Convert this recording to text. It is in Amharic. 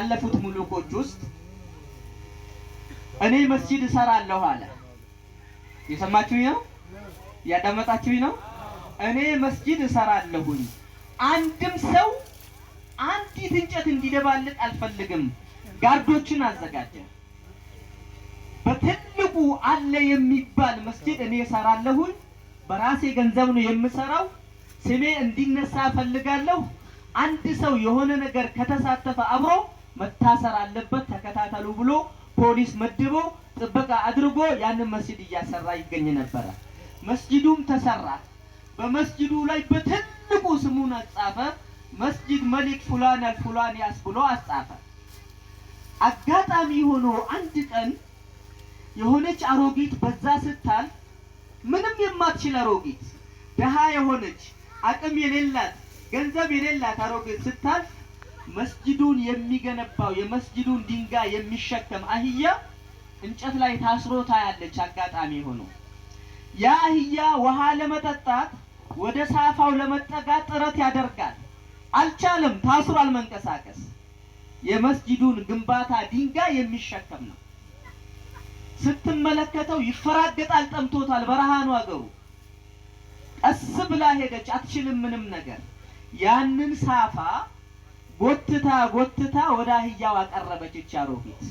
ካለፉት ሙሉኮች ውስጥ እኔ መስጂድ እሰራለሁ አለ። የሰማችሁኝ ነው? እያዳመጣችሁኝ ነው? እኔ መስጂድ እሰራለሁኝ፣ አንድም ሰው አንዲት እንጨት እንዲደባልቅ አልፈልግም። ጋርዶችን አዘጋጀ። በትልቁ አለ የሚባል መስጂድ እኔ እሰራለሁኝ፣ በራሴ ገንዘብ ነው የምሰራው፣ ስሜ እንዲነሳ እፈልጋለሁ። አንድ ሰው የሆነ ነገር ከተሳተፈ አብሮ መታሰር አለበት፣ ተከታተሉ ብሎ ፖሊስ መድቦ ጥበቃ አድርጎ ያንን መስጂድ እያሰራ ይገኝ ነበረ። መስጂዱም ተሰራ። በመስጂዱ ላይ በትልቁ ስሙን አጻፈ። መስጂድ መሊክ ፉላን አልፉላን ያስ ብሎ አጻፈ። አጋጣሚ ሆኖ አንድ ቀን የሆነች አሮጊት በዛ ስታልፍ፣ ምንም የማትችል አሮጊት፣ ደሃ የሆነች፣ አቅም የሌላት፣ ገንዘብ የሌላት አሮጊት ስታልፍ መስጂዱን የሚገነባው የመስጂዱን ድንጋይ የሚሸከም አህያ እንጨት ላይ ታስሮ ታያለች። አጋጣሚ ሆኖ ያ አህያ ውሃ ለመጠጣት ወደ ሳፋው ለመጠጋት ጥረት ያደርጋል። አልቻለም፣ ታስሯል መንቀሳቀስ። የመስጂዱን ግንባታ ድንጋይ የሚሸከም ነው። ስትመለከተው ይፈራገጣል፣ ጠምቶታል። በረሃ ነው አገሩ። ቀስ ብላ ሄደች፣ አትችልም ምንም ነገር። ያንን ሳፋ ጎትታ ጎትታ ወደ አህያው አቀረበች። ይህች አሮጊት